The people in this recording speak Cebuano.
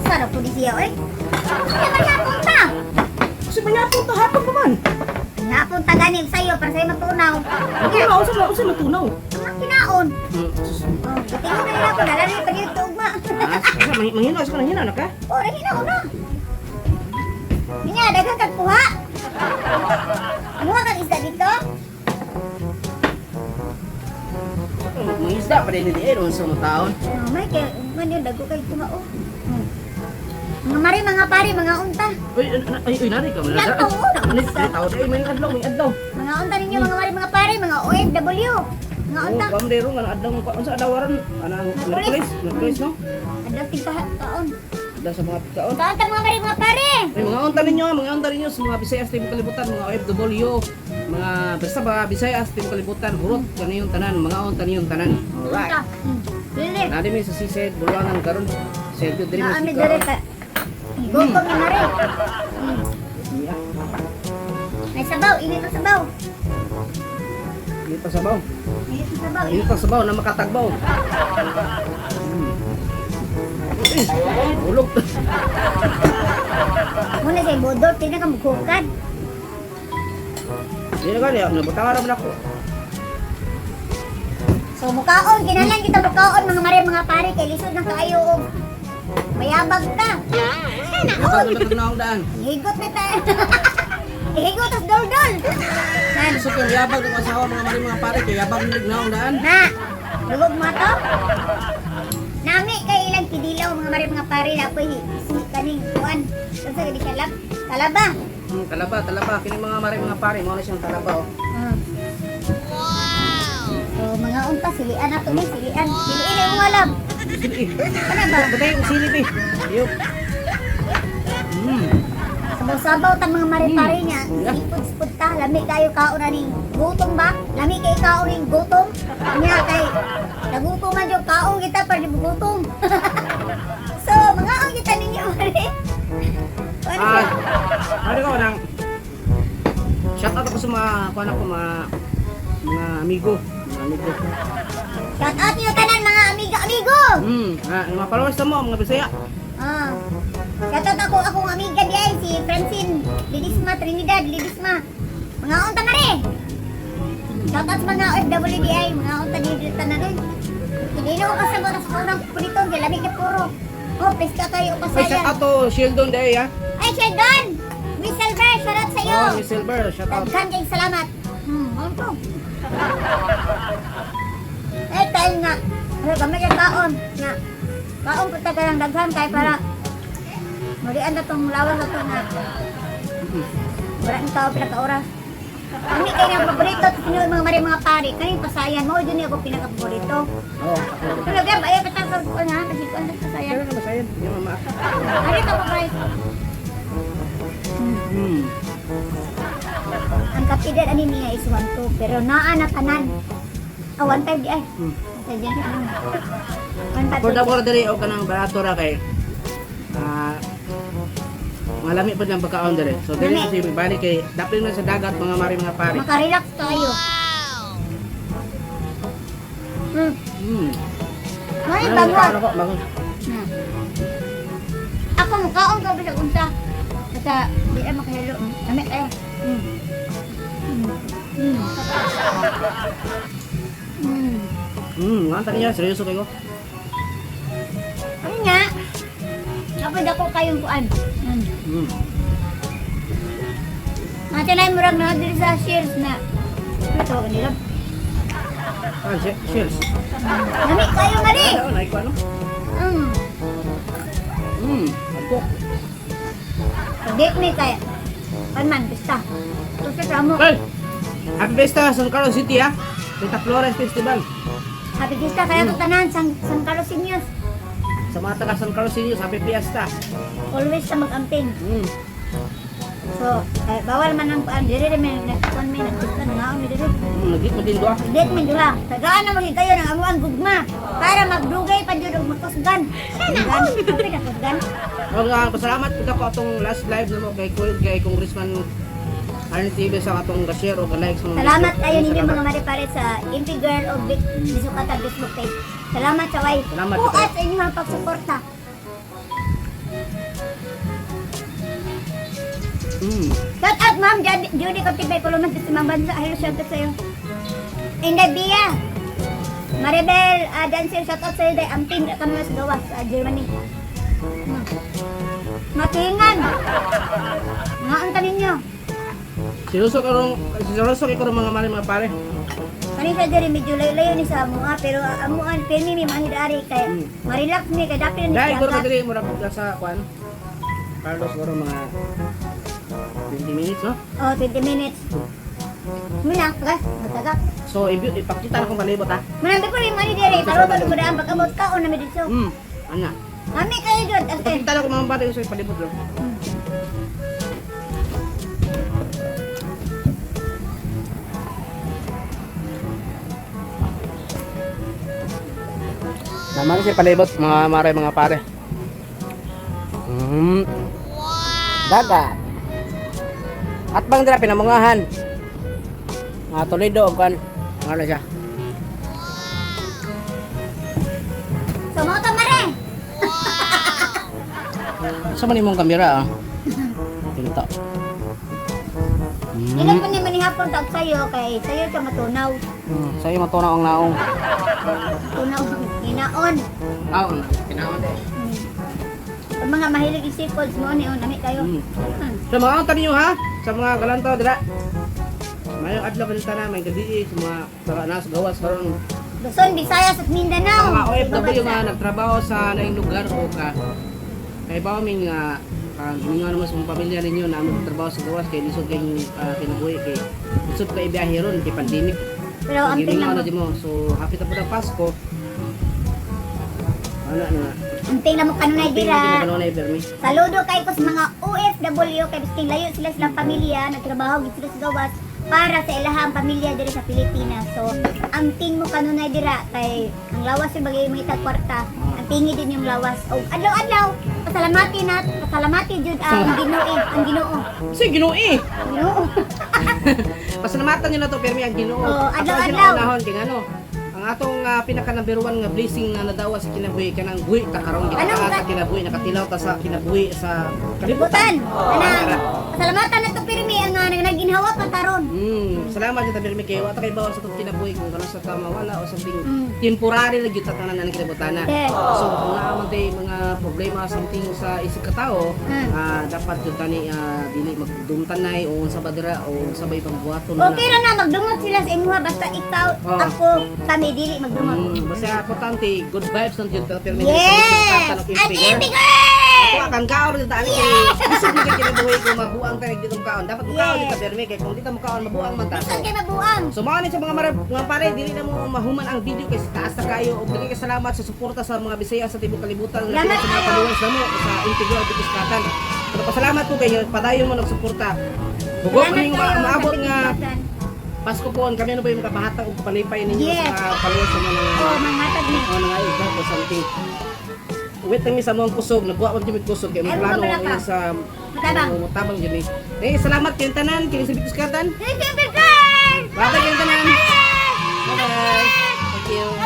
Saan ako di siya, oy? Kaya manghapon ta. Kasi manyapon ta hapon pa man. Manghapon ta gani sa'yo para sa'yo matunaw. Matunaw sa unsa matunaw. Ang kinaon. Oh, gitingon na nila ako, nalala pa niyo ugma. Ah, sa manghina sa kanang hina na ka? Oh, nahinaon na. Niya, daghan kag kuha. Muha kag isda dito. Mangisda pa din ni eh unsa mo taon. Oh, may kay man yun dago kay kuha oh. Mga mari, mga pare, mga unta. Uy, ay, uy, nari ka man. Ilang taon? Ano tao ay may adlaw, may adlaw. Mga unta ninyo, mga mari, mga pare, mga OFW. Mga unta. Oh, pamrero nga adlaw ko unsa adlaw ron? Anang Merkulis, Merkulis no? Adlaw tigpaha kaon. Adlaw sa mga pagkaon. Kaon ta mga mari, mga pare. Ay, mga unta ninyo, mga unta ninyo sa mga Visayas Team Kalibutan, mga OFW, mga basta mga Visayas Team Kalibutan, hurot kaniyong tanan, mga unta ninyong tanan. Alright. Unta. Lili. Nadi mi sa Sisid, Buluangan karon. Sergio diri mi Naami si dere karon. ka. Gutom ni mari. Yeah. May sabaw, init ang sabaw. Init pa sabaw. Init ang sabaw. Init pa sabaw na makatagbaw. Eh, ulog. Muna sa bodol, tingnan ka mughukan. Di na gani, nabutang ra man ako. So mukaon, kinahanglan kita mukaon mga mare mga pare kay lisod na kaayo og mayabag ta. Nabutang na naong daan. Higot na ta. Higot tas doldol. Nan, Gusto ko yabag ng asawa mga mari mga pare kay yabag ng naong daan. na. Lugog mo to. Nami kay ilang kidilaw mga mare mga pare na ako'y si kaning kuan. Unsa gani siya lab? Talaba. Talaba, talaba kini mga mari mga pare mao na siyang talaba oh. So mga unta silian ato ni silian. Siliin ang mga lab. Sili. Ano ba? Batay ang sili be. Iyo. Sabaw-sabaw ta mga mare-pare niya. Sipod-sipod ta. Lami kayo kaon na ning gutom ba? Lami kayo kaon ning gutom. Nya kay nagutom man jud kaon kita para di gutom. So, mga on kita ninyo mare. Ano Ah, siya? ano ko nang shout out ako sa mga kuan ako mga mga amigo, mga amigo. Shout out niyo tanan mga amiga amigo. Mga followers na mo, mga Bisaya. Ah. Shout out ako akong amiga di ay si Francine Lidisma Trinidad Lidisma. Mga unta mare. Shout out sa mga OFW di ay mga unta di tanan. Hindi na ko kasabot sa unang punitong kay lamig na puro. Oh, preska kayo Ay, shout pasayan. out to Sheldon Day, ah. Ay, Sheldon! Miss Silver, shout out sa iyo. Oh, Miss Silver, shout out. Daghan kayong salamat. Ano to? Eh, tayo nga. Ano, kami kay kaon. Nga. Kaon punta ka ng daghan kay para mulian na tong lawas na to nga. Wala ng tao pila ka oras. Kami kay nang paborito, tinuod mga mari mga pare, kaning pasayan mo jud ni ako pinaka-paborito. Oh. Pero gab ay patang sa kuan ha, kasi kuan sa pasayan. Kaya na masayan, di mama. Ano ka pa? Ang kapidad ani niya is 1-2 pero naa na tanan. Ah, 1-5 di ay. Sa dyan. 1-5. For the border o kanang barato ra kay ah malami pa lang pagkaon dere. So dere Lami. si bali kay daplin man sa dagat mga mari mga pare. Makarelax kayo. May Ano bango. kaon ako, bango. Ako mukaon ka bisag unsa. Basta di ay makahilo. Lami kayo. Nga niya seryoso kayo. Ano nga? Kapag ako kayong kuan. Natin ay murag na diri sa shares na. Ano tawag nila? Ah, cheers. Lami kayo mali. Ano na iko ano? Ako. Date me kay pan man basta. Basta sa mo. Hey! Happy Fiesta San Carlos City ah. Rita Flores Festival. Happy Fiesta kaya to tanan San, San Carlos Seniors. Sa mga taga San Carlos Seniors, Happy Fiesta. Always sa mag-amping. So, eh, bawal man ang kuan diri rin may nagkuan may nagkuan nga mi diri. Nagit mo din doa. Date man duha. Tagaan na magid kayo ng amuang gugma para magdugay pa jud og makusgan. Kusgan. Happy na kusgan. Oh, nga, pasalamat pud ako atong last live namo kay kay Congressman Arnie TV sa atong ga-share o ga-like sa mga Salamat video. kayo ninyo Salamat. mga maripare sa MP Girl o Vic Bisukata Facebook page. Salamat sa way. Salamat. Puat sa inyong pagsuporta. Shout out, Ma'am Judy Contibay Coloman sa Simang Bansa. Hello, shout out sa'yo. Inday Bia. Maribel Dancer, shout out sa'yo. Day Amping kami sa gawas sa Germany. Matingan. Nga ang tanin. Seryoso karong seryoso kay karong mga mare, mga pare. Kani sa diri medyo layo-layo ni sa amoa pero amuan pirmi mi mahidari kay ma-relax mi kay dapit ni Dahil siya. siguro kadiri murag sa kwan. Carlos, siguro mga 20 minutes, no? Oh, 20 minutes. Muna, tagas, matagak. So, ipakita na kong palibot, ha? Muna, before yung money diri, karon ba dumudaan pag amot kaon na mi dito. Ana. Kami kayo jud, as in. Ipakita na ko, mga pare, sa palibot, bro. Naman si palibot, mga mare, mga pare. Dagat. At bang dira pinamungahan. Mga Toledo og kan. Ano siya? So mo ta mare. Sa man imong kamera ah? Pinta. Dili pa ni manihapon tag sayo kay sayo ka matunaw. Sa'yo matunaw ang naong. Tunaw ang hinaon. Naong, pinaon eh. Ang mga mahilig i seafoods mo ni on nami kayo. Sa mga unta ninyo ha, sa mga galantaw dira. Mayong adlaw kanita na, may gabi sa mga tara na sa gawas karon. Luzon, Visayas at Mindanao. Sa mga OFW nga nagtrabaho sa laing lugar o ka kay ba mi nga giningaw naman sa mga pamilya ninyo na aming trabaho sa gawas kay lisod kay kinabuhi kay lisod kay ibiyahe ron kay pandemic. Pero So, ang giningaw tingnan na di mo. So happy ta po ng Pasko. Ano na. Amping na mo kanunay dira. Kanunay permi. Saludo kay ko sa mga OFW kay bisking layo sila silang pamilya, nagtrabaho gid sila sa gawas para sa ilahang pamilya diri sa Pilipinas. So, amping mo kanunay dira kay ang lawas yung bagay mga kwarta. Ampingi din yung lawas. Og adlaw-adlaw, pasalamati na, pasalamati jud ang Ginoo, ang Ginoo. Kasi Ginoo eh. Ginoo. Pasalamatan nyo na to permi ang Ginoo. Oo, Ato ang adlaw-adlaw. Ginoo kay ngano. Ang atong pinaka number one nga blessing nga nadawa sa kinabuhi kanang buhi ta karon Anong kita sa kinabuhi, nakatilaw ta sa kinabuhi sa Kalibutan. kalibutan. Anang pasalamatan na to pirmi ang naginhawa pa taron. Salamat sa pirmi kay wa ta kay bawa sa atong kinabuhi kung kanon sa tama wala o something temporary lang gyud sa tanan ng kinabutan na. So kung naa man tay mga problema something sa isip katao, dapat jud tani dili magdumtanay o unsa ba dira o unsa ba ibang buhaton na. Okay ra na magdumot sila sa imuha basta ikaw, ako, kami dili magdumot. Basta importante, good vibes lang jud ta pirmi. Yes! At ibigay! Ako akan kaon rin tani kay isip ni kay kinabuhi ko mabuang tayo ditong kaon. Dapat mukaon dito pirmi kay kung dito mukaon mabuang man ta. Bisan kay mabuang. So mao ni sa mga mara, mga pare, dili na mo mahuman ang video kay taas na kayo ug dili kay salamat sa suporta sa mga Bisaya sa tibok kalibutan, labi na Salamat sa mga kayo. followers namo sa Integral Bitiskatan. Pero pasalamat ko kay padayon mo nagsuporta. Hugo Salamat kami kayo maabot sa nga pagkakatan. Pasko po kami ano ba yung makapahatag og palipay ninyo sa mga followers sa mga Oh, manghatag ni. oh, mga iba o something. Wait lang mi sa mga kusog, nagkuha man jud kusog kay Ay, mga plano bumabala ka. ngayon sa Matabang. Oh, matabang jud ni. Eh, salamat kayong tanan, kini sa Bitiskatan. Thank you, Bigay! Bye-bye kayong tanan. Bye-bye. Thank you.